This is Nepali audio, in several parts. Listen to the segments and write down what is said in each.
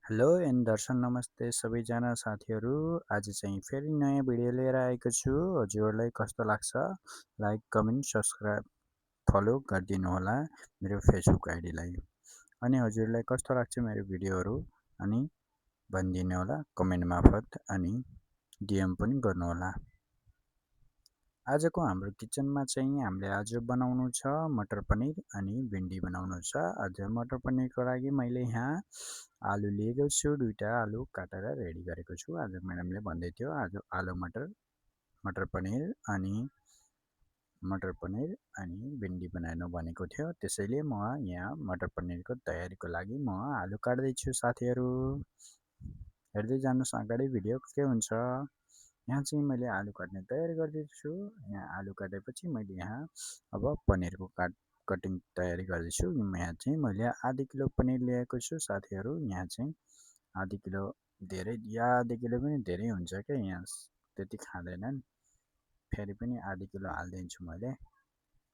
हेलो एन्ड दर्शन नमस्ते सबैजना साथीहरू। आज चाहिँ फेरि नयाँ भिडियो लिएर आएको छु। हजुरहरूलाई कस्तो लाग्छ? लाइक, कमेन्ट, सब्सक्राइब, फलो गरिदिनु होला मेरो फेसबुक आइडीलाई। अनि हजुरलाई कस्तो लाग्छ मेरो भिडियोहरू अनि भनिदिनु होला कमेन्ट मार्फत अनि डिएम पनि गर्नुहोला। आजको हाम्रो किचनमा चाहिँ हामीले आज बनाउनु छ मटर पनिर अनि भिन्डी बनाउनु छ। आज मटर पनिरको लागि मैले यहाँ आलु लिएको छु, दुईटा आलु काटेर रेडी गरेको छु। आज म्याडमले भन्दै थियो आज आलु मटर पनिर अनि भिन्डी बनाउनु भनेको थियो। त्यसैले म यहाँ मटर पनिरको तयारीको लागि म आलु काट्दैछु साथीहरू। हेर्दै जानुहोस् अगाडि भिडियो के हुन्छ। यहाँ चाहिँ मैले आलु काट्ने तयारी गर्दैछु। यहाँ आलु काटेपछि मैले यहाँ अब पनिरको कटिङ तयारी गर्दैछु। यहाँ चाहिँ मैले आधा किलो पनिर ल्याएको छु साथीहरू। यहाँ चाहिँ आधा किलो धेरै या आधा किलो पनि धेरै हुन्छ क्या, यहाँ त्यति खाँदैनन्। फेरि पनि आधा किलो हालिदिन्छु मैले,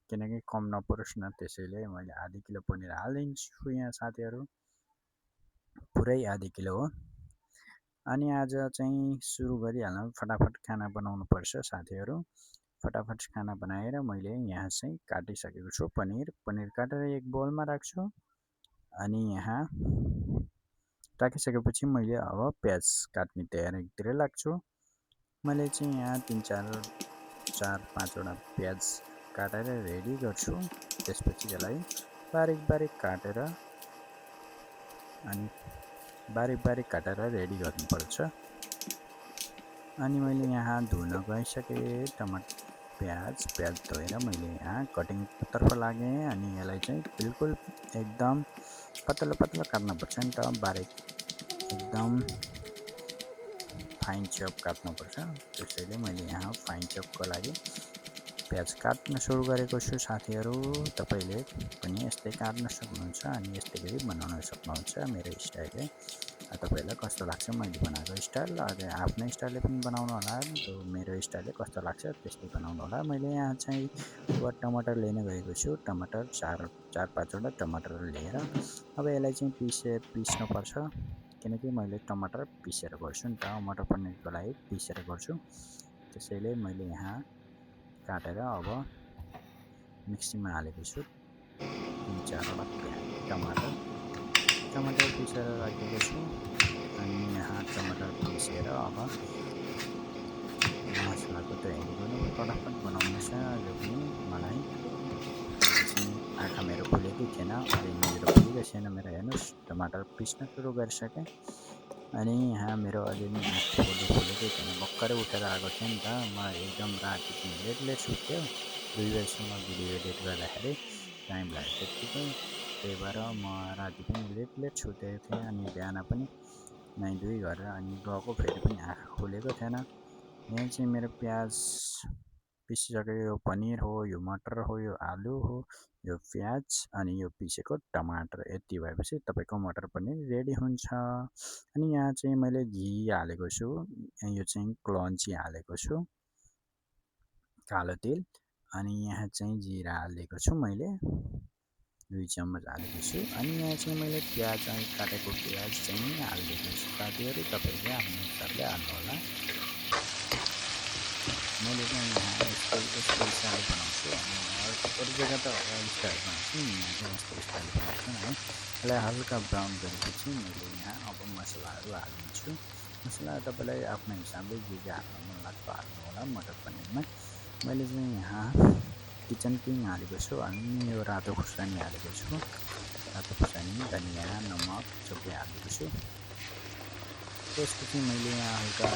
किनकि कम नपरोस् न, त्यसैले मैले आधा किलो पनिर हालिदिन्छु यहाँ साथीहरू। पुरै आधा किलो हो। अनि आज चाहिँ सुरु गरिहालौँ, फटाफट खाना बनाउनु पर्छ साथीहरू। फटाफट खाना बनाएर मैले यहाँ चाहिँ काटिसकेको छु पनिर काटेर एक बोलमा राख्छु। अनि यहाँ राखिसकेपछि मैले अब प्याज काट्ने तयारीतिर लाग्छु। मैले चाहिँ यहाँ 4-5वटा प्याज काटेर रेडी गर्छु। त्यसपछि यसलाई बारिक काटेर अनि बारिक काटेर रेडी गर्नुपर्छ। अनि मैले यहाँ धुन गइसकेँ प्याज धोएर मैले यहाँ कटिङतर्फ लागेँ। अनि यसलाई चाहिँ बिल्कुल एकदम पतला काट्नुपर्छ नि त, बारिक एकदम फाइन चप काट्नुपर्छ। त्यसैले मैले यहाँ फाइन चपको लागि प्याज काट्न सुरु गरेको छु साथीहरू। तपाईँले पनि यस्तै काट्न सक्नुहुन्छ अनि यस्तै गरी बनाउन सक्नुहुन्छ मेरो स्टाइलले। तपाईँलाई कस्तो लाग्छ मैले बनाएको स्टाइल? अझै आफ्नै स्टाइलले पनि बनाउनु होला, मेरो स्टाइलले कस्तो लाग्छ त्यस्तै बनाउनु होला। मैले यहाँ चाहिँ अब टमाटर लिन गएको छु। टमाटर 4-5वटा टमाटर लिएर अब यसलाई चाहिँ पिस्नुपर्छ, किनकि मैले टमाटर पिसेर गर्छु नि त, मटर पनिरको लागि पिसेर गर्छु। त्यसैले मैले यहाँ काटेर अब मिक्सीमा हालेको छु 3-4वटा टमाटर पिसेर राखेको छु। अनि यहाँ टमाटर पिसेर अब मसलाको तयारी गर्नु फटाफट बनाउनु छ। जो पनि मलाई आँखा मेरो खुलेकै थिएन, अहिले मेरो खुलेको छैन मेरो। हेर्नुहोस् टमाटर पिस्न सुरु गरिसकेँ। अनि यहाँ मेरो अहिले नि आँखा खुलेकै थिएन, भर्खरै उठेर आएको थिएँ नि त। म एकदम राति चाहिँ लेट सुत्थ्यो, 2 बजीसम्म भिडियो एडिट गर्दाखेरि टाइम लाग्यो त्यत्तिकै। त्यही भएर म राति पनि लेट सुतेको थिएँ। अनि बिहान पनि नुहाइधुवाइ गरेर अनि गएको, फेरि पनि आँखा खुलेको थिएन। यहाँ चाहिँ मेरो प्याज पिसिसक्यो, यो पनिर हो, यो मटर हो, यो आलु हो, यो प्याज अनि यो पिसेको टमाटर। यति भएपछि तपाईँको मटर पनिर रेडी हुन्छ। अनि यहाँ चाहिँ मैले घि हालेको छु, यो चाहिँ क्लन्ची हालेको छु, कालो तेल। अनि यहाँ चाहिँ जिरा हालेको छु मैले 2 चम्मच हालेको छु। अनि यहाँ चाहिँ मैले प्याज अनि काटेको प्याज चाहिँ हालिदिएको छु साथीहरू। तपाईँले आफ्नो हिसाबले हाल्नुहोला। मैले चाहिँ यहाँ यस्तो स्टाइल बनाउँछु। अनि अरू जग्गा त अरू स्टाइल बनाउँछु, यहाँ चाहिँ यस्तो स्टाइल बनाउँछु है। यसलाई हल्का ब्राउन गरेपछि मैले यहाँ अब मसलाहरू हालिदिन्छु। मसला तपाईँलाई आफ्नो हिसाबले जे हाल्न मन लाग्छ हाल्नु होला। मटर पनिरमा मैले चाहिँ यहाँ किचन किङ हालेको छु अनि यो रातो खुर्सानी हालेको छु। रातो खुर्सानी, धनियाँ, नमक सबै हालेको छु। त्यसपछि मैले यहाँ हल्का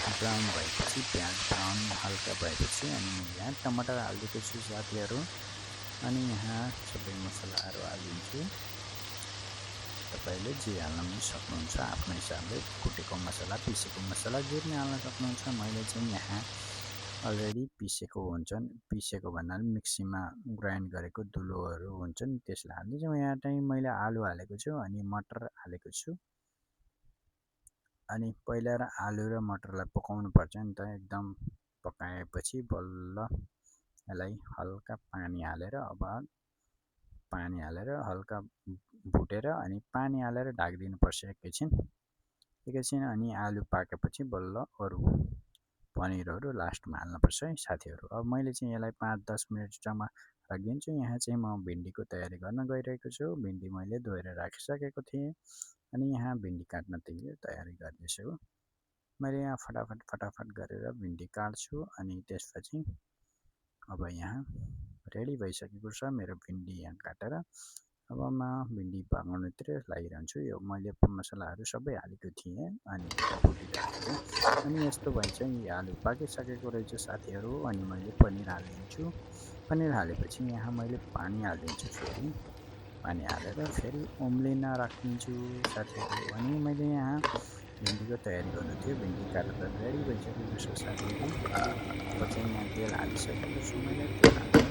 ब्राउन भएपछि, प्याज ब्राउन हल्का भएपछि अनि मैले यहाँ टमाटर हालिदिएको छु साथीहरू। अनि यहाँ सबै मसलाहरू हालिदिन्छु। तपाईँले जे हाल्न पनि सक्नुहुन्छ आफ्नो हिसाबले, कुटेको मसला, पिसेको मसला जे पनि हाल्न सक्नुहुन्छ। मैले चाहिँ यहाँ अलरेडी पिसेको भन्नाले मिक्सीमा ग्राइन्ड गरेको धुलोहरू हुन्छन्, त्यसलाई हालिदिन्छु। यहाँ चाहिँ मैले आलु हालेको छु अनि मटर हालेको छु। अनि पहिला आलु र मटरलाई पकाउनु पर्छ नि त, एकदम पकाएपछि बल्ल यसलाई हल्का पानी हालेर अब पानी हालेर हल्का भुटेर अनि पानी हालेर ढाकिदिनुपर्छ एकैछिन अनि आलु पाकेपछि बल्ल अरू पनिरहरू लास्टमा हाल्नुपर्छ है साथीहरू। अब मैले चाहिँ यसलाई 5-10 मिनटसम्म राखिदिन्छु। यहाँ चाहिँ म भिन्डीको तयारी गर्न गइरहेको छु। भिन्डी मैले धोएर राखिसकेको थिएँ अनि यहाँ भिन्डी काट्न तयारी गर्दैछु। मैले यहाँ फटाफट गरेर भिन्डी काट्छु अनि त्यसपछि अब यहाँ रेडी भइसकेको छ मेरो भिन्डी यहाँ काटेर। अब म भिन्डी पकाउनेतिर लागिरहन्छु। यो मैले मसलाहरू सबै हालेको थिएँ अनि भुटिरहेको थिएँ अनि यस्तो भए चाहिँ आलु पाकिसकेको रहेछ साथीहरू। अनि मैले पनिर हालिदिन्छु। पनिर हालेपछि यहाँ मैले पानी हालिदिन्छु। फेरि पानी हालेर फेरि उम्लिन राखिदिन्छु साथीहरू। अनि मैले यहाँ भिन्डीको तयारी गर्नु थियो। भिन्डी काटेर रेडी भइसकेको छ साथीहरू। अब चाहिँ यहाँ तेल हालिसकेको छु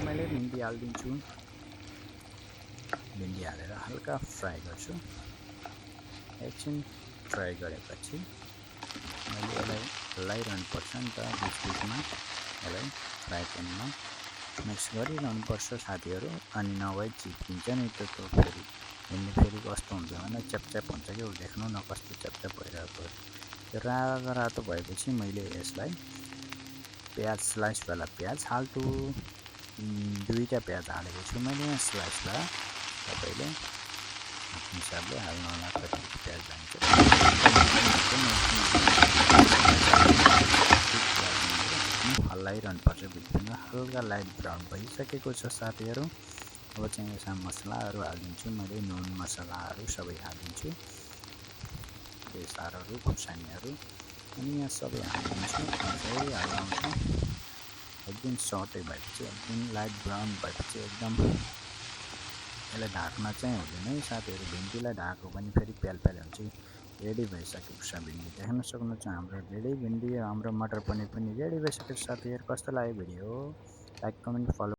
मैले भिन्डी हालिदिन्छु। भिन्डी हालेर हल्का फ्राई गर्छु। एकछिन फ्राई गरेपछि मैले यसलाई हल्लाइरहनुपर्छ नि त बिचबिचमा। यसलाई फ्राई प्यानमा मिक्स गरिरहनुपर्छ साथीहरू। अनि नभए चिप्किन्छ नि त फेरि भिन्डी फेरि कस्तो हुन्छ भने च्यापच्याप हुन्छ क्या देख्नु न कस्तो च्यापच्याप भइरहेको। त्यो रातो भएपछि मैले यसलाई प्याज स्लाइसवाला प्याज फाल्टु 2टा प्याज हालेको छु मैले यहाँ स्लाइसवाला। तपाईँले आफ्नो हिसाबले हाल्नु होला कति प्याज हाल्छ। हल्लाइरहनुपर्छ बिचमा। हल्का लाइट ब्राउन भइसकेको छ साथीहरू। अब चाहिँ यसमा मसलाहरू हालिदिन्छु मैले। नुन मसलाहरू सबै हालिदिन्छु। बेसारहरू खुर्सानीहरू अनि यहाँ सबै हालिदिन्छु। फेरि हल्लाउँछु। एकदम सर्टै भएपछि एकदम लाइट ब्राउन भएपछि एकदम यसलाई ढाक्न चाहिँ हुँदैन है साथीहरू। भिन्डीलाई ढाको पनि फेरि प्याल हुन्छ। रेडी भइसकेको छ भिन्डी। देख्न सक्नुहुन्छ हाम्रो रेडी भिन्डी। हाम्रो मटर पनिर पनि रेडी भइसकेको छ साथीहरू। कस्तो लाग्यो भिडियो? Like comment follow